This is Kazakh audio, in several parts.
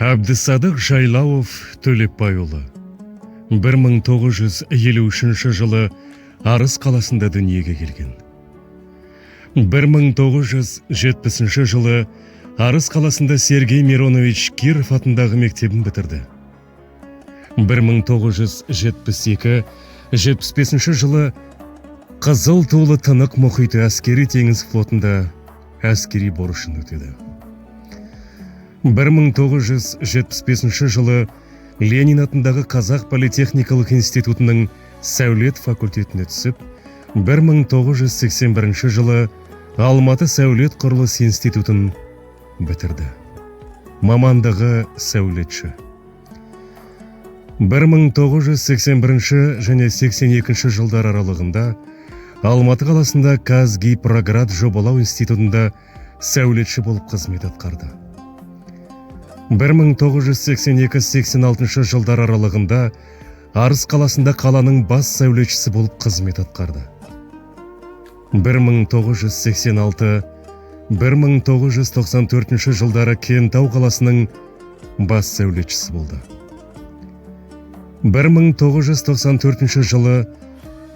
Әбдісадық Жайлауов Төлепбайұлы 1953 жылы Арыс қаласында дүниеге келген. 1970 жылы Арыс қаласында Сергей Миронович Киров атындағы мектебін бітірді. 1972-75 жылы Қызыл тулы Тынық мұхиты әскери теңіз флотында әскери борышын өтеді. 1975 жылы Ленин атындағы Қазақ политехникалық институтының сәулет факультетіне түсіп, 1981 жылы Алматы сәулет құрылыс институтын бітірді. Мамандығы сәулетші. 1981 және 82 жылдар аралығында Алматы қаласында Казгипроград жобалау институтында сәулетші болып қызмет атқарды. 1982-86 жылдар аралығында Арыс қаласында қаланың бас сәулетшісі болып қызмет атқарды. 1986-1994 жылдары Кентау қаласының бас сәулетшісі болды. 1994 жылы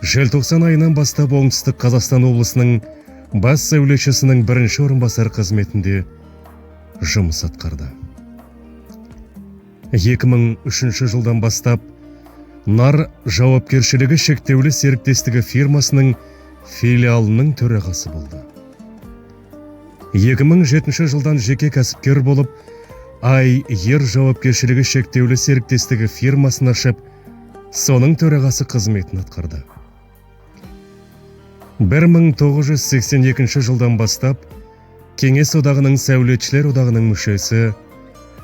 желтоқсан айынан бастап Оңтүстік Қазақстан облысының бас сәулетшісінің бірінші орынбасары қызметінде жұмыс атқарды. 2003 жылдан бастап Нар жауапкершілігі шектеулі серіктестігі фирмасының филиалының төрағасы болды. 2007 жылдан жеке кәсіпкер болып, Ай Ер жауапкершілігі шектеулі серіктестігі фирмасын ашып, соның төрағасы қызметін атқарды. 1982 жылдан бастап Кеңес одағының сәулетшілер одағының мүшесі,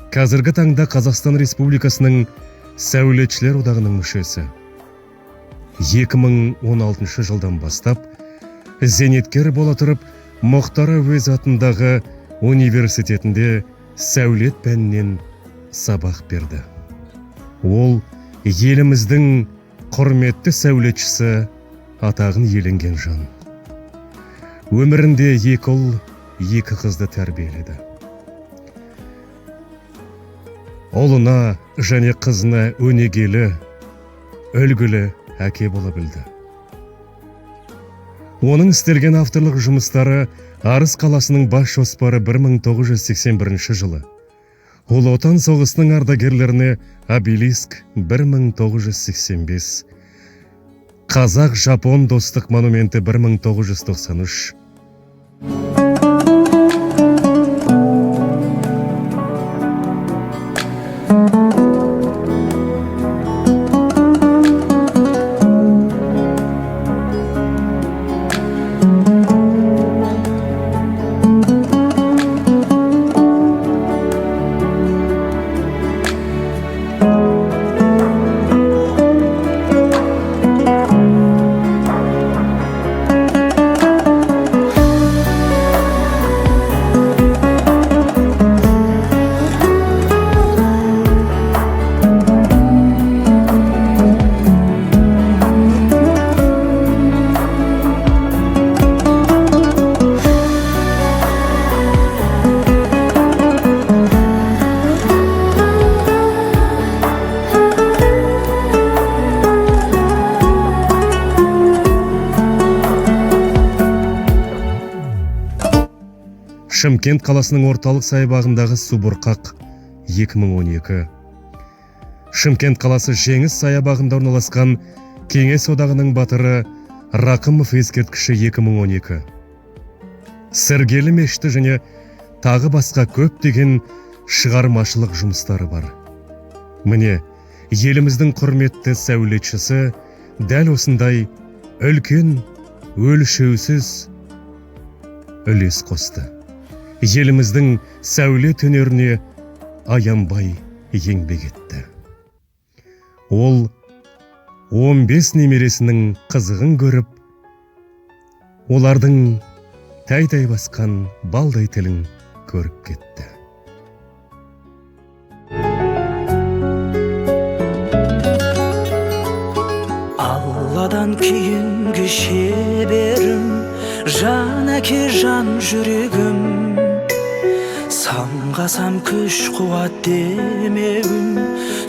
қазіргі таңда Қазақстан Республикасының сәулетшілер одағының мүшесі. 2016 жылдан бастап зейнеткер бола тұрып, Мұхтар Әуезов атындағы университетінде сәулет пәнінен сабақ берді. Ол еліміздің құрметті сәулетшісі атағын иеленген жан. Өмірінде екі ұл, екі қызды тәрбиеледі. Ұлына және қызына өнегелі, үлгілі әке бола білді. Оның істелген авторлық жұмыстары Арыс қаласының бас жоспары 1981 жылы, Ұлы Отан соғысының ардагерлеріне обелиск 1985, Қазақ-Жапон достық монументі 1993, Шымкент қаласының орталық саябағындағы субұрқақ 2012, Шымкент қаласы Жеңіс саябағында орналасқан Кеңес одағының батыры Рақымов ескерткіші 2012, Сіргелі мешіті және тағы басқа көптеген шығармашылық жұмыстары бар. Міне, еліміздің құрметті сәулетшісі дәл осындай үлкен өлшеусіз үлес қосты. Еліміздің сәулет өнеріне аянбай еңбек етті. Ол 15 немересінің қызығын көріп, олардың тәй-тәй басқан балдай тілін көріп кетті. Алладан кейінгі шеберім, жан әке, жан жүрегім. Самғасам күш қуат демеуім,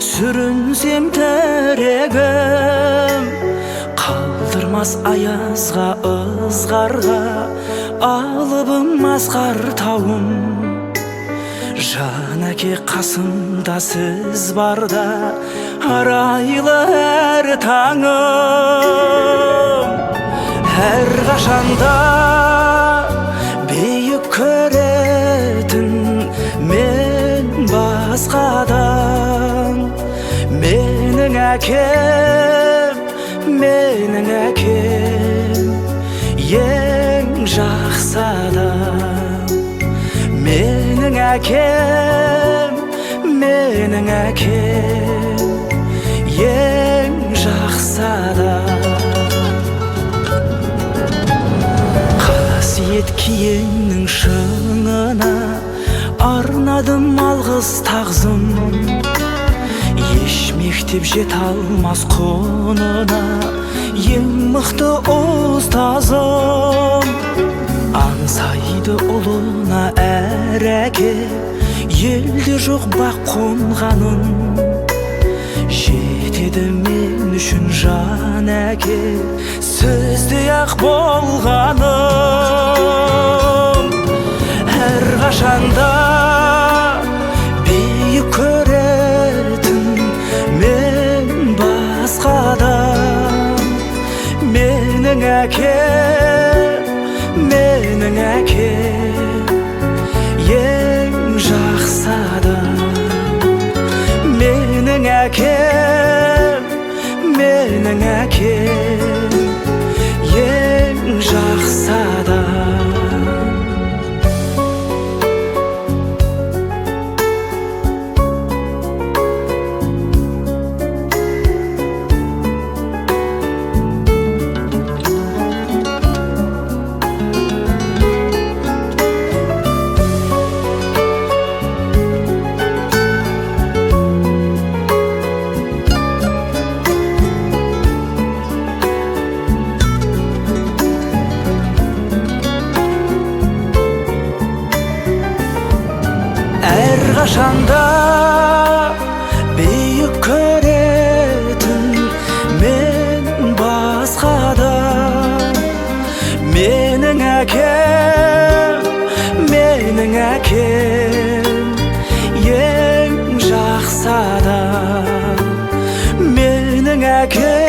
сүрінсем тірегім. Қалдырмас аязға, ызғарға, алыбым асқар тауым. Жан әке, қасымда сіз барда, арайлы әр таңым. Әрқашанда биік көретін мен басқадан. Менің әкем, менің әкем ең жақсы адам. Менің әкем, менің әкем ең жақсы адам. Қасиет киеннің шыңына арнадым алғыс тағзым. Еш мектеп жете алмас құнына, ең мықты ұстазым. Аңсайды ұлына әр әке, елде жоқ бақ қонғанын. Жетеді мен үшін жан әке, сөздей ақ болғаным. Әрқашанда биік көретін мен басқадан. Менің әкем, менің әкем ең жақсы адам. Менің әкем, менің әкем ең жақсы адам. Әрқашанда биік көретін мен басқадан. Менің әкем, менің әкем ең жақсы адам. Менің әкем.